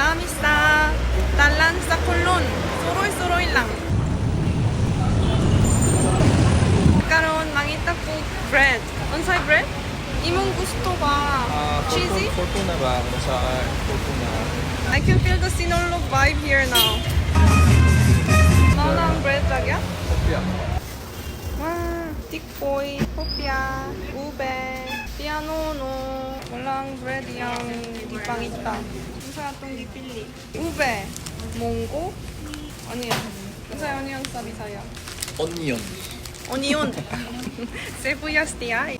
Lamisa dalan sa Colon. Suroy-suroy lang. Karon mangita ko bread. Unsay bread? Imong gusto ba? Ah, Cheesy? Fortuna ba? Sa Fortuna. I can feel the Sinulog vibe here now. Mao na ang bread lagya? Hopia. 와, tikboy, hopia, ube, pianono, walang bread iyang gipangita. Unsa atong gipili? Ube, monggo, onion. Unsa onion sa Bisaya? Onion. Onion. Sibuyas diay.